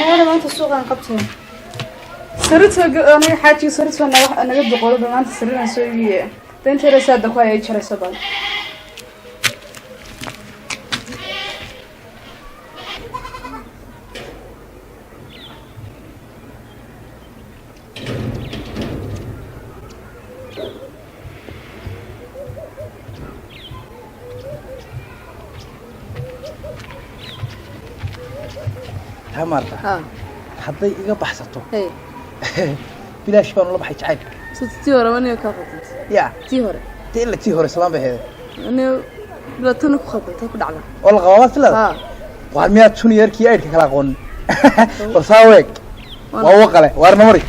Hada maanta suuqaan qabtay. Sariirta aniga xaajiga sariirta naga duqoolba maanta sariiraan soo iibiye. Danta saada ku ayay jarayso bal. Taa maarta Ha. Hadday iga baxsato, Hey. bilaash baan ula baxay jacaylka. So tii hore aniga kaa khaldantay. Ya. Tii hore. Tii ila tii hore salaan bay ahayd. Aniga dhibaatana ku khaldantay ku dhacda. Oo la qabaa silada. Ha. Waar miyaad juniorkii aydhka kala aqoonin? War saa weeg waa waqale waarna mari.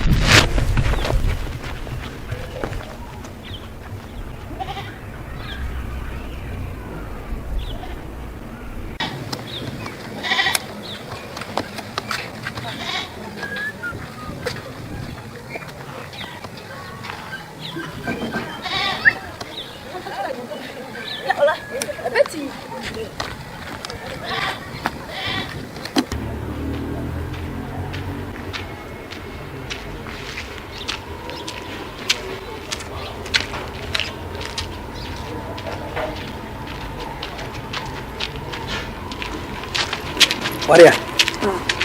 Warya,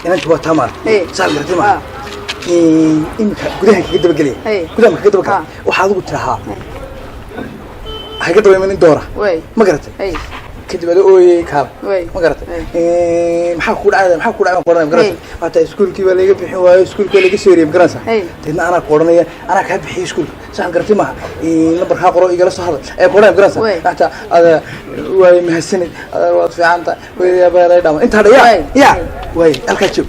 inanti waa taa maarta. Hey. Saa gartay ma iminka gudahan kaga dabagelaya? Hey. Gudahan kaga dabagala. Ah. Waxaa adigu tirahaa ha iga daba imanin doora. Way. Ma garatay? Hey. Kadib ada ooyey kaal. Way. Ma garatay? Hey. Maxaa ku dhacay? Maxaa ku dhacay baan ku odhanaya, ma garatay? Hey. Hataa iskuulkii baa laga bixin waayo, iskuulkii baa laga seeriyey, ma garanaysaa? Hey. Deedna anaa ku odhanaya, anaa kaa bixiyey iskuulka, saxan garatay maaha? Lambarkaa qoro, igala soo hadal ee ku odhanaya, ma garanaysaa? Way. Hataa ada waay mahadsanid, ada waad fiican tahay, way baa dhama intaa dha ya. Way. Ya waay, halkaa joog.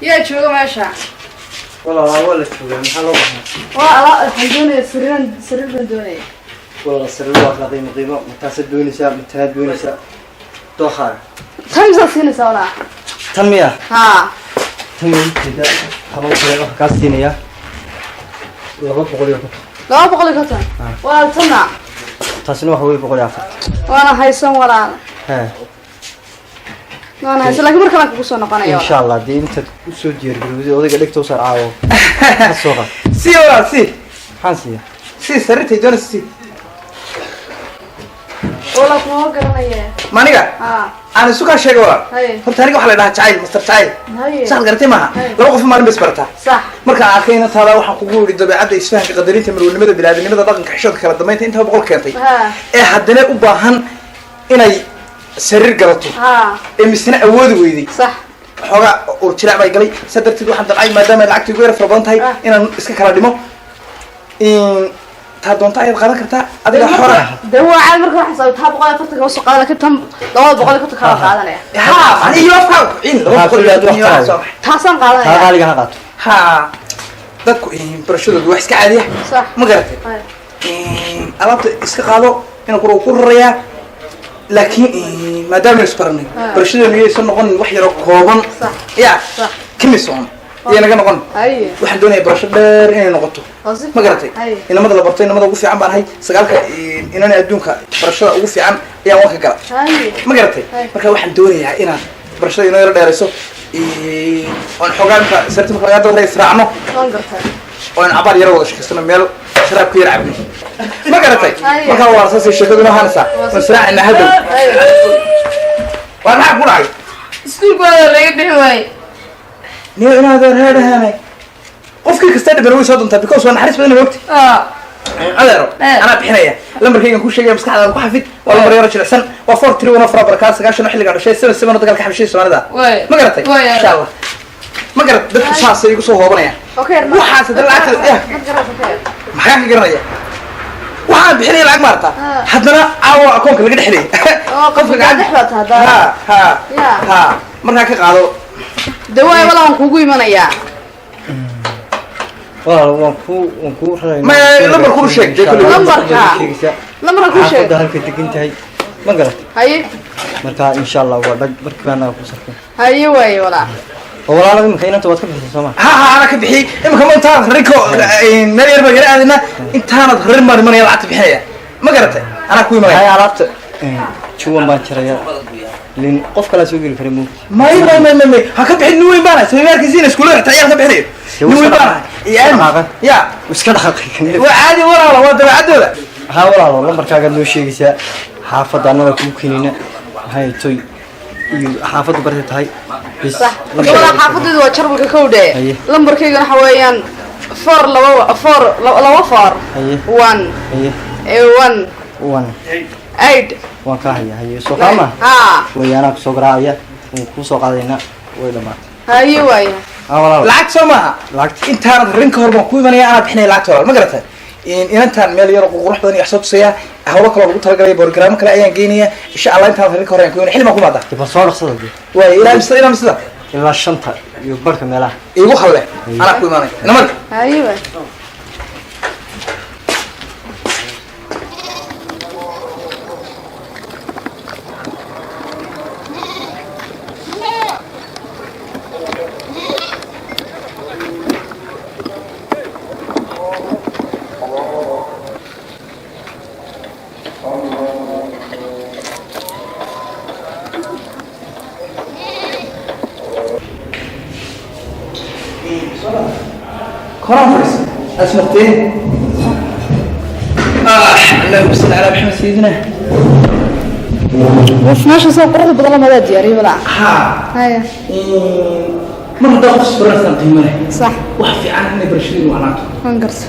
Yaa jooga meesha? Walaal, waa la joogaa, maxaa loo baahnaa? Waa alaa, waxaan doonaya sariiran, sariir baan doonaya. Walaal, sariir waa kala qiimo qiimo. Mataasaad doonaysaa, matanaad doonaysaa, dooxaaga? Tan misaad siinaysaa walaa? Tan miya? Haa. Tan way ujeedaa, toban kale waxaa kaa siinayaa 250. 250? Waa tanna? Taasina waxa weye 140. Waana haysan walaal. He. Waana haysan, laakiin mar kalaan kugu soo noqonaya. Insha Allah, dee intaad usoo diyaargarowday odayga dhegta u saar caawo ka soo qaad. Si walaal, si. Maxaan siiya? Si sariirtay doonaysa si. Walaa kuma garanaya. Maniga? Haa. Aan isu kaa sheegay walaal. Haye. Horta aniga waxaa la dhahaa jacayl, master jacayl. Haye. Saxan garatay maaha? Haye. Laba qof maalin bay isbarataa. Sax. Markaan arkay inantaada, waxaan kugu yidhi dabeecadda, isfahanka, qadarinta, marwanimada, biniaadanimada, dhaqanka, xishoodka, kala dambeynta, intaba boqol keentay, Ha. Ee haddana u baahan inay sariir galato, Ha. Ee misna awoodi weyday. Sax. Xoogaa urjilaac bay galay, saa darteed waxaan damcay, maadaama ay lacagta igu yara fara badan tahay, Ah. inaan iska kala dhimo. Taa doonta ayaad qaadan kartaa, adiga xora. De waa caadi, marka waxaan sababtaa taa 140 kama soo qaadan, laakiin tan 250 kala qaadanaya. Ha, iyo afkaaga ku ciin 200 iyo waxaa soo baxay. Taasaan taa qaadanaya. Qaaliga ha qaato. Ha, dadku barashadoodu wax iska caadiya. Sax. Ma garatay? Haye. Alaabta iska qaado, inaan kor ku rarayaa, laakiin maadaama aynu isbaranay, Ah. barashadeenu yaysan noqonin wax yaroo kooban. Sax. Ya. Sax. Kimison yay naga noqon. Haye. Waxaan doonayaa barasho dheer inay noqoto. Oo si Ma garatay? Haye. Inamada la barto inamada ugu fiican baan ahay, sagaalka inana adduunka barashada ugu fiican ayaan waan ka gala. Haye. Ma garatay? Haye. Marka waxaan doonayaa inaad barashada inoo yaro dheerayso, oon xoogaa imka sarta marka lagaa dabara israacno. Waan gartay. Oon cabaar yaro wada sheekaysano, meel sharaab ku yar cabno. Ma garatay? Haye. Markaa waa saasay sheekadu inoo ahaanaysaa, waan israacaynaa hadhow. Haye. Waa maxaa ku dhacay? Iskuulka waa laga bixi waaye. Niyo inaad reedhahanay, qofkii kasta dhiban way soo doontaa, because waa naxariis badan, mogta. Ah. Adeero, Eh. anaa bixinaya lambarkaygan kuu sheegaya, maskaxdaada ku xafid. Waa lambar yaro jilicsan, waa 4 3 1 4 barakaad 90, xilligaa dhashay 7 7, dagaalka xabashida Soomaalida. Way. Ma garatay? Way. Insha Allah. Ma garat, dadku saasay igu soo hoobanayaan. Okay. Waxaas hadda lacagta ya. Ma garanaysa. Maxaan ka garanaya? Waxaan bixinaya lacag maarata, Ah. haddana caawa akoonka laga dhexlay. Oo qofka gacan baa tahay hadda. Ha ha. Ya. Ha, markaa ka qaado. De waay walaa, waan kugu imanayaa. Walaal, waan ku raraynaa. Lambar kuu sheeg, dee kulli. Lambarka. Lambarka kuu sheeg. Xaafadda halka degan tahay, ma garatay? Haye. Marka insha Allah waa dhag markii baan ku sarfin. Haye waaye walaa. Oo walaal, imika inanta waad ka bixisay soo ma? Ha ha, anaa ka bixiyey. Imika ma intaanad rarinko meel yar baan yara aadayna, intaanad rarin baan imanaya, lacagta bixinaya. Ma garatay? Anaa ku imanaya. Hay, alaabta Juwan baan jarayaa lin qof kalaa soo geli kara moogta. May, may, may, may, may, ha ka bixin. Nin weyn baan ahay, sawirkiisiina iskuulada xitaa ciyaal ka bixinayo. Nin weyn baan ahay. Dhaqaaqan. Ya. Iska dhaqaaqay. Waa caadi walaalo, waa dabeecadooda. Haa walaalo, lambarkaagaad noo sheegaysaa, xaafadda annaga kuu keenayna, maxay toy iyo xaafaddu bartay tahay bis. Sax gabadha, xaafadeedu waa Jarmalka kowdhe. Haye. Lambarkaygana waxa weeyaan 4 2 4 2 4 Haye. 1 Haye. 1 1 8. Waan kaa haya. Haye, soo qaama. Haa. Wayaanaa kusoo garaacaya, waan kuu soo qaadaynaa, way dhamaatay. Haye waaya. Haa walaalo. Lacag soo maaha? Lacagta. Intaanad rin ka hor baan ku imanaya, anaad bixinaya lacagta walaal, ma garatay? Inantaan meel yar oo qurux badan iyo wax soo tusaya, hawlo kaloo lagu talagalay, borogaraamo kale ayaan geynaya insha Allah. Intaanad rin ka hor ayaan ku imanaya, xilli baan ku imaadaa. Dee bal soo dhaqsada dee. Waay, ilaa misada, ilaa misada. Ilaa 5:30 meelaha. Iigu halle, anaa ku imaanaya inamarka. Haye waaya. Conference اسمختين. اللهم صل على محمد سيدنا. Waf, meesha soo quruxda badan lamadaa diyaariyay walaa. ها. Haye. mar haddaa qof isbaranaysan qiimo leh. Sax. Wax fiican inay barashadiinu wanaato. Waan garta.